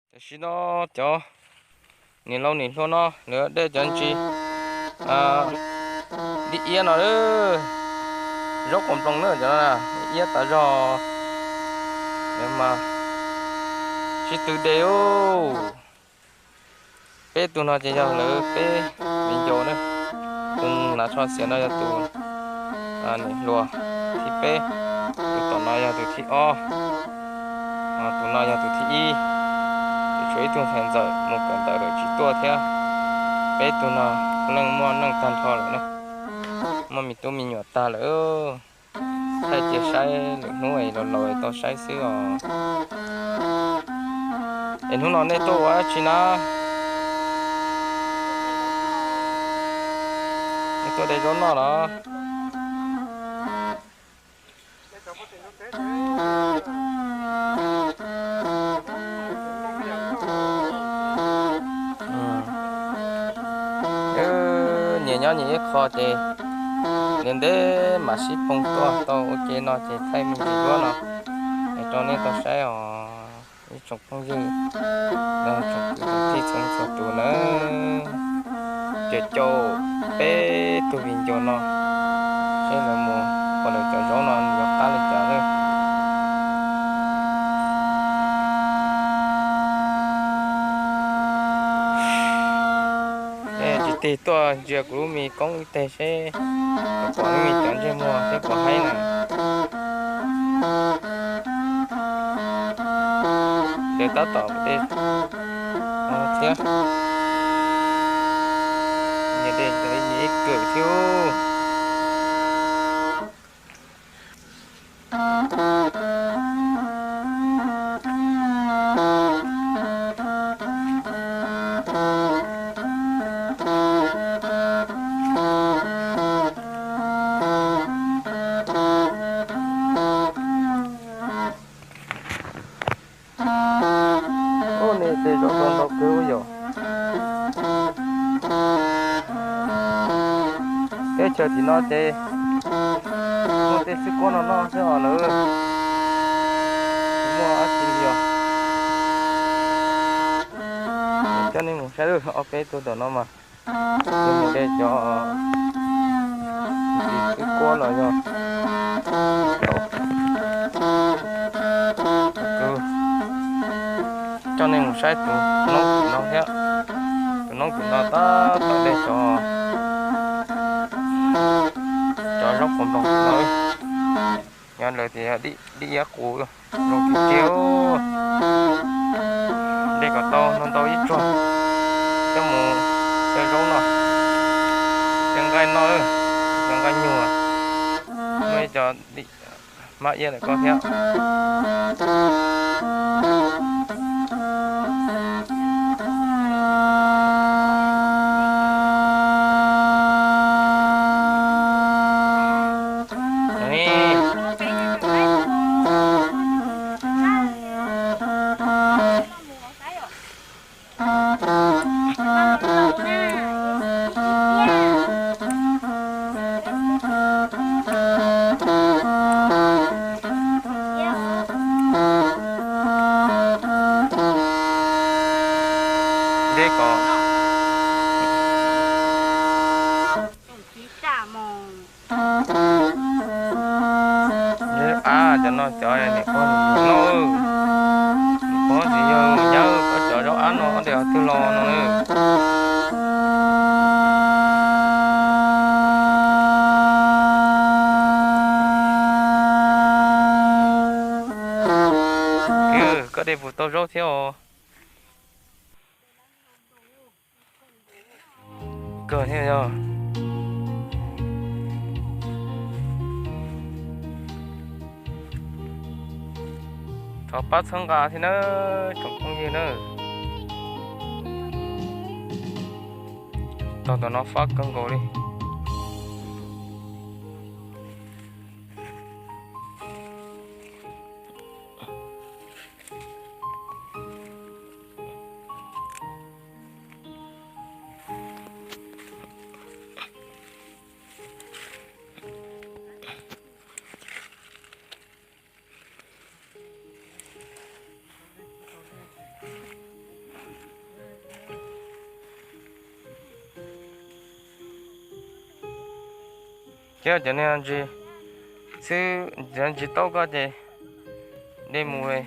Tam sim no cov niam laus niam hluas no lawv de cov ntsis dib iab no, zaub qos nploos na, cov no dib iab tas zog, mas sib tw de. Peb tug no ces yog lawv peb viv ncaus na. Tus hnav tsho xiav no yog tus niam hluas thib peb, tus tom no yog tus thib ob, tus no yog tus thib ib. Ces tshuav ib tug ntxhais ntxawm mus kawm ntawv lawm tsis tuaj thiab. Peb tug no leej muaj neej tag nrho lawm na, muaj me tub me nyuam tag lawm. Thaij cia saib lwm hnub es laus laus tau saib xwb os. Es hnub no nej tuaj ua dab tsi na? Nej tuaj de zaub noj los? Nyias nyob nyias ib qho ces ntev ntev mam sib phooj tuaj tau ua ke no ces thaij me ntsis duab no es rau nej tau saib os ib tsoom phooj ywg, tsoom kwv tsoom tij txhua leej txhua tus nawb. Ces caum peb tug viv ncaus no seb lawv mus ua lawv cov zaub no nws yuav qab li cas lawm. Tsis tig tuaj ntsia kuv lub me koob ib teg seb puas pom lub me cov ntsej muag thiab puas haib na. Ces tab tom de thiab, de ib kawm thiab. Ub, nej tej zaub ntau ntau kawg yom. Teb chaws tim no ces muaj tej xwb kuab no noj xwb os lawm, tsis muaj dab tsi li os. Coj nej mus saib lawm, ob peb tug ntawm no mas yog mus de cov ntsis xwb kuab los yog cov, coj nej mus saib tus noob tim no thiab. Tus noob tim no tab tom de cov, cov zaub qos nploos no. Nyob lawv tias yog dib iab qus, zoo tiag tiag. De kom tau ntau ntau ib tsuag coj mus xyaw zaub noj, xyaw nqaij noj, xyaw nqaij nyuag, muaj ib co mab iab ntawm koj thiab. Deb ko. Av cov no cov niam pog niam nyuam no, niam pog tsis yog nyab, koj cov zaub av no de qhov twg los no na. Kwv, koj de puas tau zaub thiab os? Kawg thiab yog. Thov pab txhawb nqa thiab nawb tsoom phooj ywg nawb. Tog tom no fab kawg nkaus li. Thiab cov niag ntsis xwb, cov ntsis taub koj ces de mus.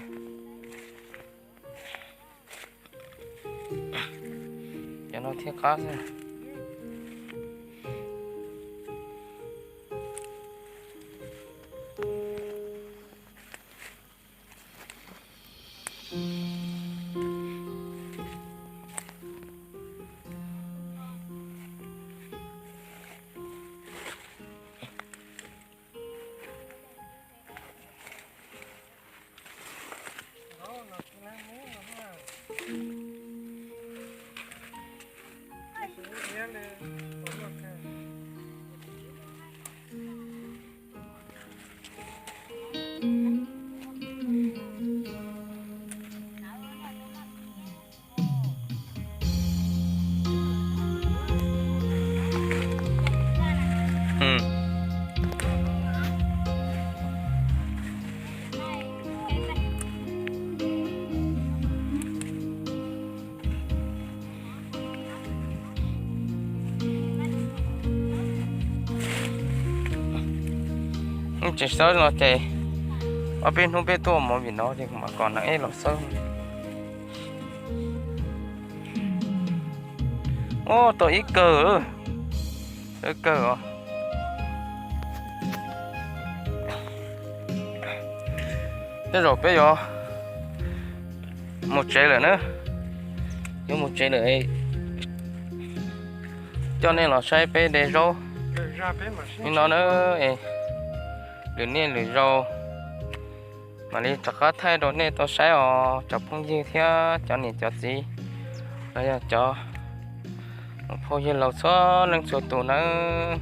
Cov no thiaj qab xwb. Tsis xawb no ces ob peb hnub peb tuaj mus vim no ces kuv mam kom neeg ej los xawb. Ub, tau ib kawm, tau ib kawm os. Tej zaum peb yuav mus tsev lawm na, yuav mus tsev lawm. Coj nej los saib peb de zaub li no na, lwm niaj lwm zaus mam li rov qab thaij rau nej tau saib os cov phooj ywg thiab cov niam cov txiv, los yog cov phooj ywg laus txhua leej txhua tus nawb.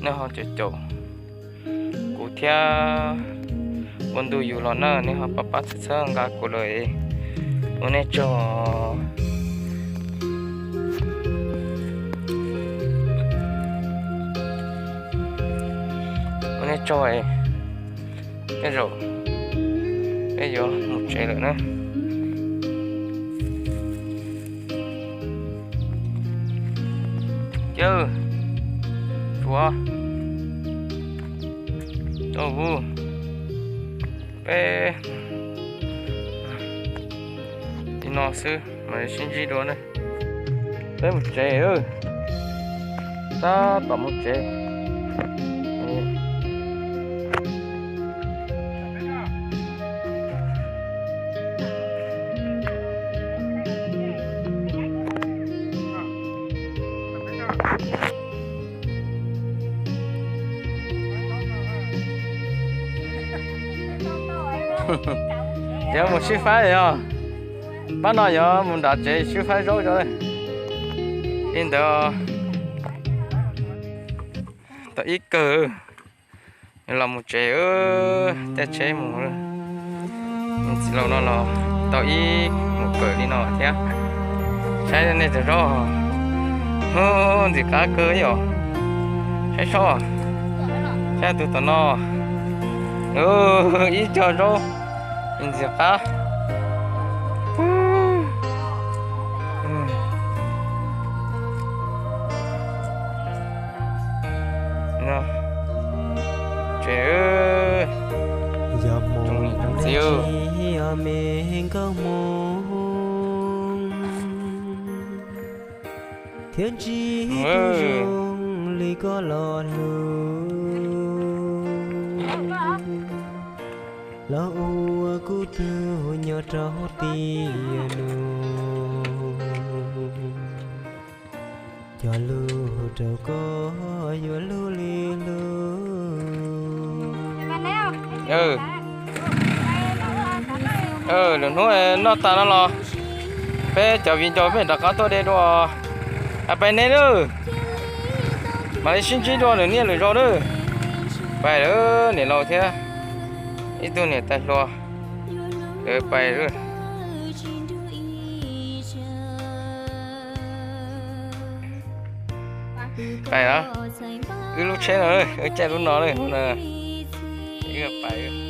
Nej ho caum caum kuv thiab ua ntu yus los na, nej ho pab pab txhawb txhawb nqa kuv lawm, ua nej tsaug. Ua nej tsaug, tej zaum peb yuav mus tsev lawm na. Yawg, tsuav tau hu peb li no xwb mam li sib ntsib dua na. Peb mus tsev, tab tom mus tsev. Yuav mus sib faib os. Pab no yuav mus nram tsev sib faib zaub cov li ntawd. Tau ib kawm los mus tsev, caij tsheb mus. Txiv laus no los tau ib mus kawm li no thiab. Saib nej cov zaub, ntxim qab kawg ib yom. Saib seb, saib tus tom no, ib co zaub ntxim qab. Tsev, yog mus txiv me nkauj mus thiab ntsib zoo li koj los lus, los ua kuv tus nyob rau tiam no, cog lus rau koj yuav luag li luag. Lwm hnub noj tas no los peb cov viv ncaus peb rov qab tuaj de dua. Pais ne lawm, mam li sib ntsib dua lwm niaj lwm zaus nawb. Pais lawm niam laus thiab ib tug niam tais hluas, lawv pais lawm. Pais, wb lub tsheb no, wb caij lub no na, wb pais.